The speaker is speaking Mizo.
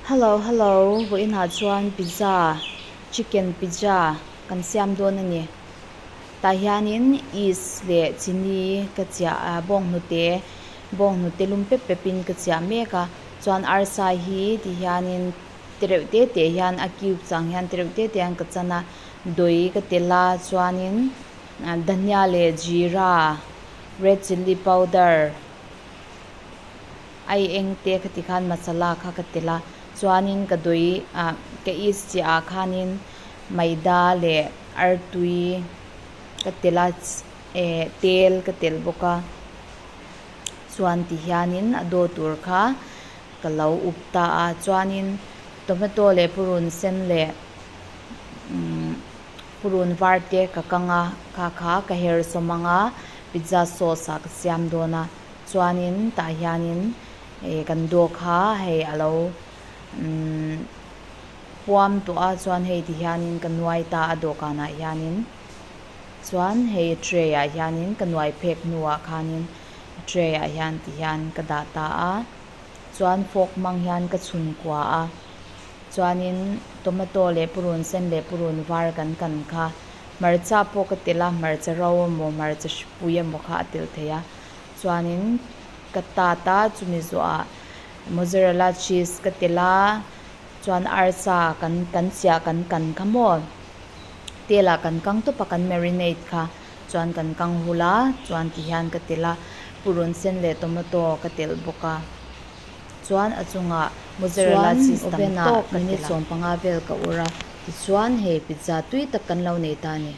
Hello hello vawiinah chuan pizza chicken pizza kan siam dawn a ni tah hianin yeast leh chini ka chiah ah bawnghnute bawnghnute lum pep pep in ka chiah mek a chuan arsa hi ti hianin tereuh te te hian a cube chang hian tereuh te te hian ka chan a dawi ka tel a chuanin dhania leh jeera red chilli powder ai eng te khati khan masala kha ka tel a chuanin ka dawi ah ka yeast chiah ah khanin maida leh artui ka tel a eh tel ka tel bawk a chuan ti hianin a daw tur kha ka lo up ta a chuanin tomato leh purun sen leh umm purun var te ka kang a kha kha ka her sawm ang a pizza sauce ah ka siam dawn a. Chuanin tah hianin ih kan dawh kha hei a lo umm puam tawh a chuan hei ti hianin ka nuai ta a dawhkanah hianin chuan hei tray ah hianin ka nuai phek hnuah khanin tray ah hian ti hian ka dah ta a chuan fork hmang hian ka chhun kua a chuanin tomato leh purun sen leh purun var kan kan kha hmarcha pawh ka telh a hmarcha ro emaw hmarcha hripui emaw kha a telh thei a. Chuanin ka tat a chumi zawhah mozzarella cheese ka telh a chuan arsa kan kan chiah kan kan kha maw tel ah kan kang tawp a kan marinate kha chuan kan kang hul a chuan ti hian ka telh a purun sen leh tomato ka telh bawk a chuan a chungah mozzarella cheese tam tawk ka telh a. Minute 15 vel ka ur a tichuan hei pizza tui tak kan lo nei ta a ni.